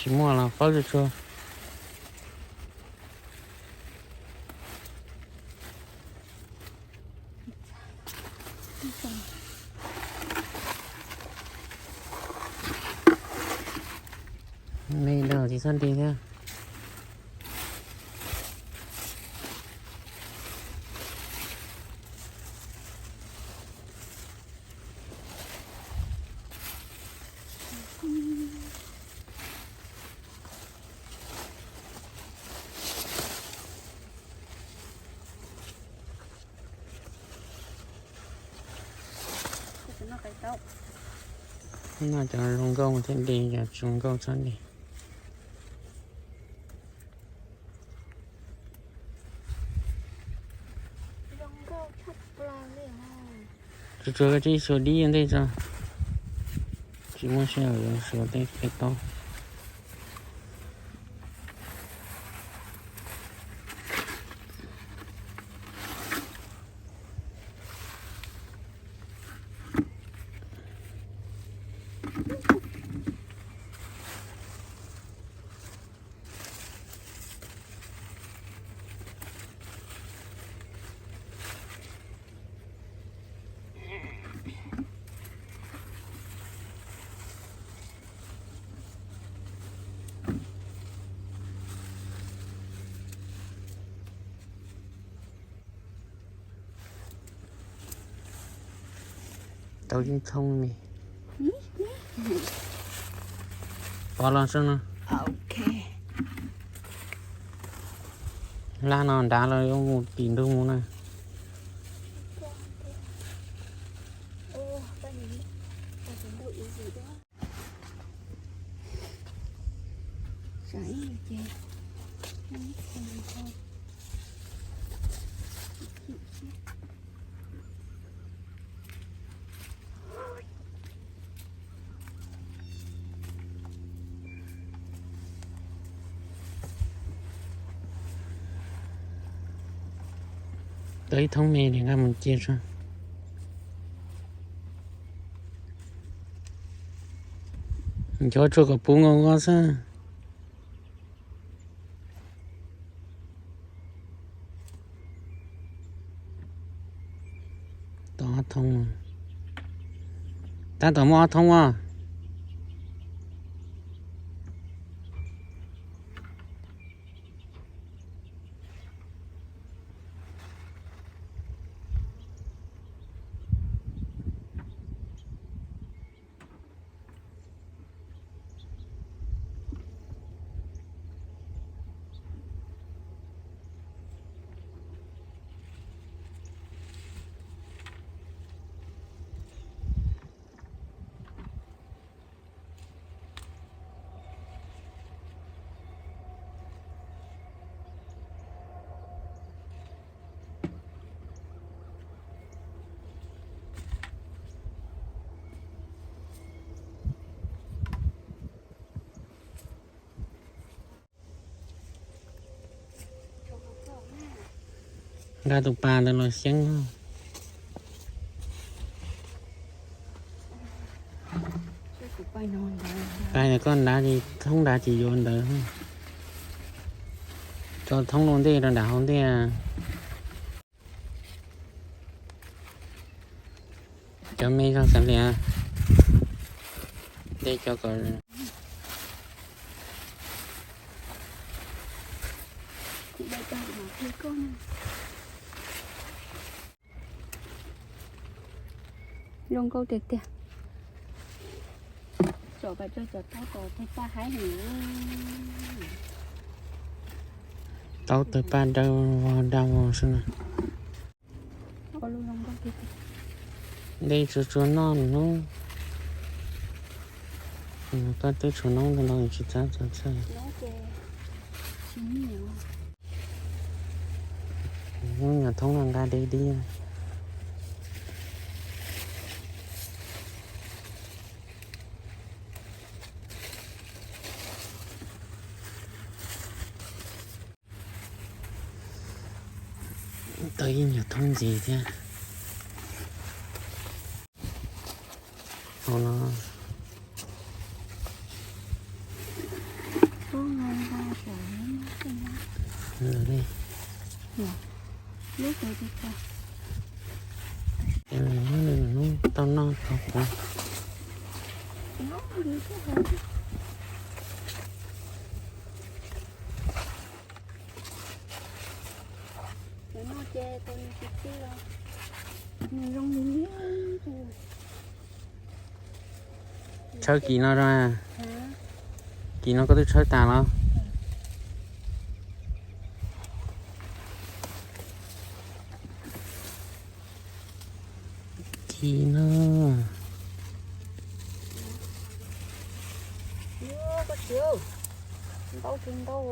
Tsis muaj los pawb tsuag tsuag. Me dog tsis txhob de thiab. Noj cov zoo nkauj thiaj de, cov tsis zoo nkauj txhob de. Tsuas tsuas koj tsib xyuas dib ntej tso. Tsis muaj sij hawm yuav xyuas tej pem toj. Tau ib thoob me. Pov los soj no. Laj no nrad los yuav mus tim ntug mus na. Tau ib thoob me li, nqa mus cia tso. Nco tsuag kom puv nkaus nkaus xwb. Tau ob thoob. Tab tom muaj ob thoob as. Nqa tus pas ntawd los xyeeb. Pas ntawd koj nrad, thoob nrad ces yuav ntawd. Tso thoob lub ntej rau nram hauv ntej. Cov me zog xav liam. De cov kom zoo nkauj tiag tiag. Tsom kom tso cov taub kom tawg paj haib heev. Taub tawg paj dawb vog daj vog xwb na. De tsuag tsuag noj hnub. Koj twb tshuav noob ntau ntau tsis txhob txhob txhawj. Hnub nyuam thoob no nqa deb dib. Tau ib nyuag thoob ntxiv thiab. Hauv no, Cov no ces tau nws tsis txij los nws zoo li. Tshawb kis no, kis no koj twb tshawb tas los? Kis no. Ntau tsis ntau.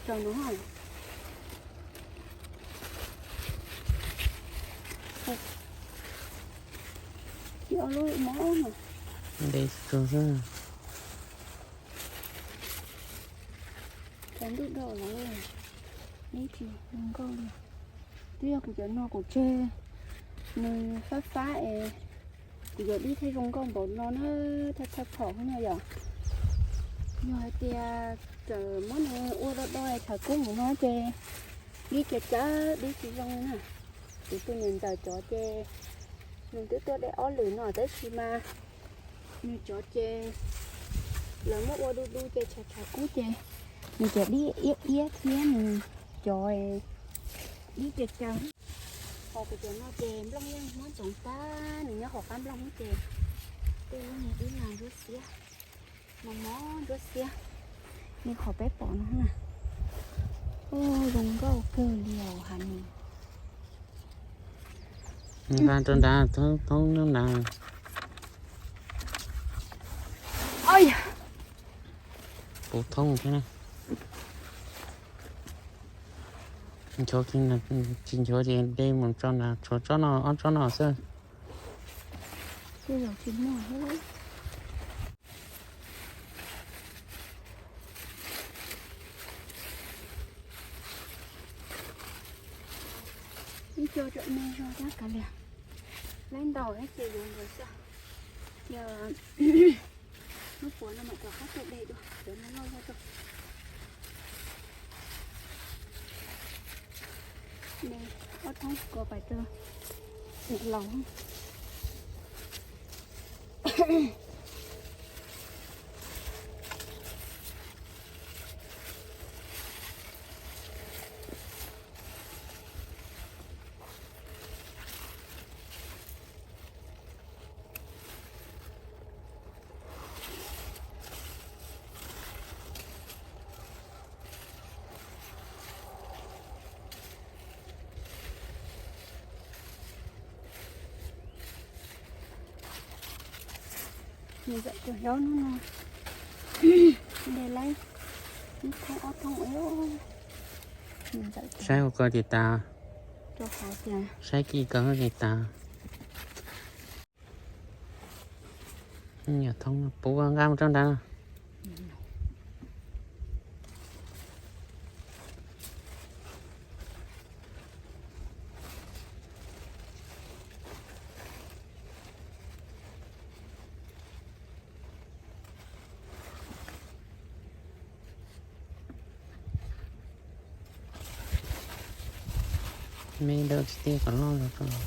Tso no. Tsis ob lub mob no. Ntev tsuag xwb. Cov ntuj daj lawm, dib tsis zoo nkauj li. Twb yog kuv cov no kuv tseg nws fab fab es kuv cov dib thiaj zoo nkauj npaum no na, thawj thawj phom no yom. Yog hais tias txawm muab nws ua do do tshav kub mus no ces dib cav cav dib tsis zoo li na. Kuv tus niam ntxawm cov ces nws twb tuaj de ob lwm no tab sis mas nws cov ces lawv muab ua du du ces tshav tshav kub ces nws cov dib iab iab thiab nws cov dib cav cav. Ho kuv cov no ces nplooj yeej muab ntxoov tag, nws nyob hauv qab nplooj ces tej lub niag dib no ntsuab xiab, mos mos ntsuab xiab li qhov peb pom no na. Ub, zoo nkauj kawg li os hav nws. Nqa rau nrad, thoob nrad. Puv thoob thiab na. Nchuav, tsis nchuav ces de mus tso nrad, tshuav tsob no ob tsob no xwb. Ib co tseem me zog tab kav liam, laib ntau ces yuav ntawd xwb. Yog hnub puav no mam rov qab tuaj de dua, cov no loj zog rau. Me ob thoob ko pais rau niam laus. Niam ntxawm tus hlob hnub no de laib ib thoob ob thoob ua. Saib ua ko ces tas, rau qhov tias saib kis ko ces tas. Nyuam thoob puv nqa mus rau nrad. Me ntawd tsis tiag kom loj los rau.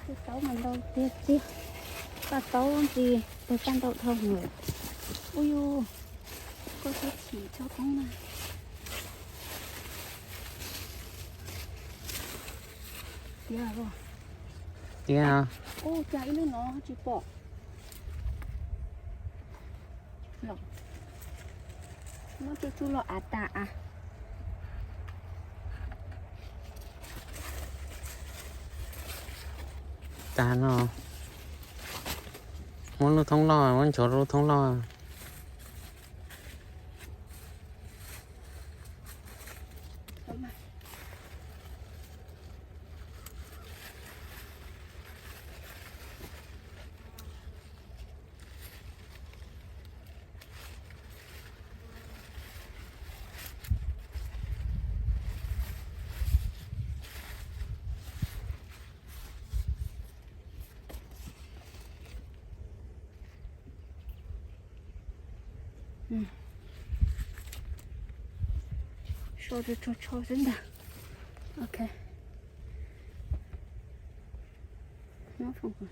Tus taub mas ntau tiag tiag. Paj taub ntsis, tus paj ntau dhau lawm. Ub yus, koj txhob chim txhob koob na. Tiag os. Tiag. Ub, cas ib lub no tsis pom. Los, muab tej txuj loj av tas a. Tas no, muab lub thoob loj, muab nchuav lub thoob loj. So tsho tsho xwb ntag. Ok. Nyob foom.